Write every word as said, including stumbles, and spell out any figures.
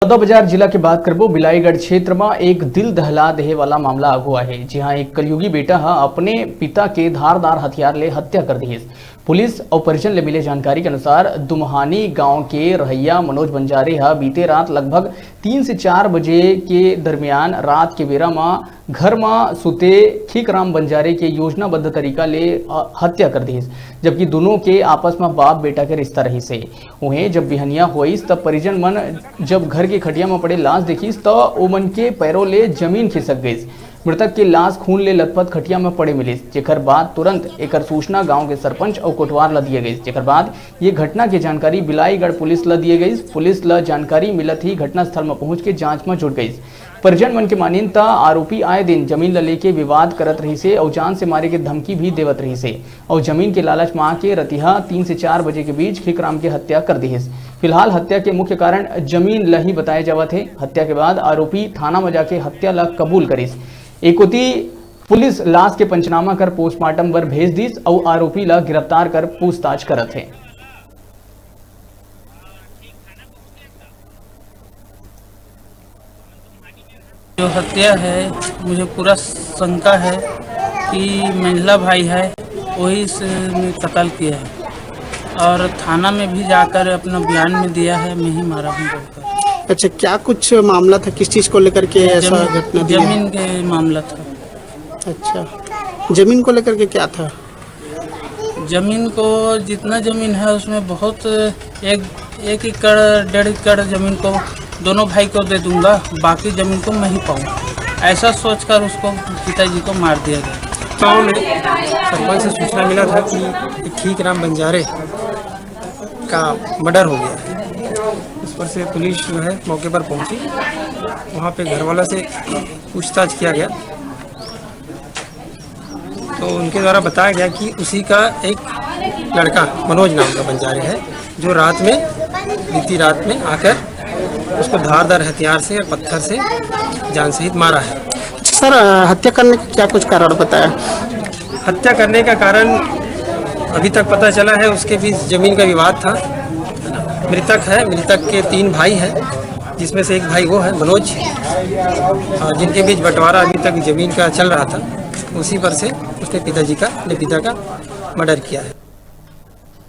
बलौदाबाजार जिला के बात करबो, बिलाईगढ़ क्षेत्र म एक दिल दहला देहे वाला मामला आगू आहे, जिहां एक कलयुगी बेटा ह अपने पिता के धारदार हथियार ले हत्या कर दिहिस। पुलिस अउ परिजन ले मिले जानकारी के अनुसार, दुमहानी गांव के रहइया मनोज बंजारे ह बीते रात लगभग तीन से चार बजे के दरमियान रात के बेरा म घर म सुते खीकराम बंजारे के योजनाबद्ध तरीका ले, अ, हत्या कर दिहिस, जबकि दुनों के आपस म बाप बेटा के रिश्ता रहिस हे। उहें, जब बिहनिया होइस, तब परिजन मन जब घर के खटिया म पड़े लाश देखिस, त ओमन के पैरों ले जमीन खिसक गइस। मृतक के लाश खून ले लथपथ खटिया म पड़े मिलिस, जेकर बाद तुरंत एकर सूचना गांव के सरपंच अउ कोटवार ल दिए गइस, जेकर बाद ये घटना के जानकारी बिलाईगढ़ पुलिस ल दिए गइस। पुलिस ल जानकारी मिलत ही घटनास्थल म पहुंच के जांच म जुट गइस। परिजन मन के मानिन, त आरोपी आए दिन जमीन ल लेके विवाद करत रहिसे अउ जान से मारे के धमकी भी देवत रहिसे। अउ जमीन के लालच म आके रतिहा तीन से चार बजे के बीच खीकराम के हत्या कर दिहिस। फिलहाल हत्या के मुख्य कारण जमीन ल ही बताए जावत हे। हत्या के बाद आरोपी थाना म जाके हत्या ल कबूल करिस। एकोती पुलिस लाश के पंचनामा कर पोस्टमार्टम बर भेज दिस अउ आरोपी ल गिरफ्तार कर पूछताछ करत हे। जो हत्या है, मुझे पूरा शंका है कि मंझला भाई है, वही से कत्ल किया है और थाना में भी जाकर अपना बयान में दिया है, मैं ही मारा हूँ बोलकर। अच्छा, क्या कुछ मामला था, किस चीज़ को लेकर के ऐसा जमीन, घटना दिया? जमीन के मामला था। अच्छा, जमीन को लेकर के क्या था? जमीन को जितना जमीन है उसमें बहुत एक एक एकड़ डेढ़ एकड़ जमीन को दोनों भाई को दे दूंगा, बाकी जमीन को मैं ही पाऊँ, ऐसा सोचकर उसको पिताजी को मार दिया गया। गांव में सरपंच से सूचना मिला था कि एक खीक राम बंजारे का मर्डर हो गया है। उस पर से पुलिस जो है मौके पर पहुंची, वहाँ पे घर वाला से पूछताछ किया गया तो उनके द्वारा बताया गया कि उसी का एक लड़का मनोज नाम का बंजारे है, जो रात में, बीती रात में आकर उसको धारदार हथियार से और पत्थर से जान सहित मारा है। अच्छा सर, हत्या करने का क्या कुछ कारण बताया? हत्या करने का कारण अभी तक पता चला है, उसके बीच जमीन का विवाद था। मृतक है, मृतक के तीन भाई हैं, जिसमें से एक भाई वो है मनोज, जिनके बीच बंटवारा अभी तक जमीन का चल रहा था। उसी पर से उसने पिताजी का, अपने पिता का मर्डर किया है।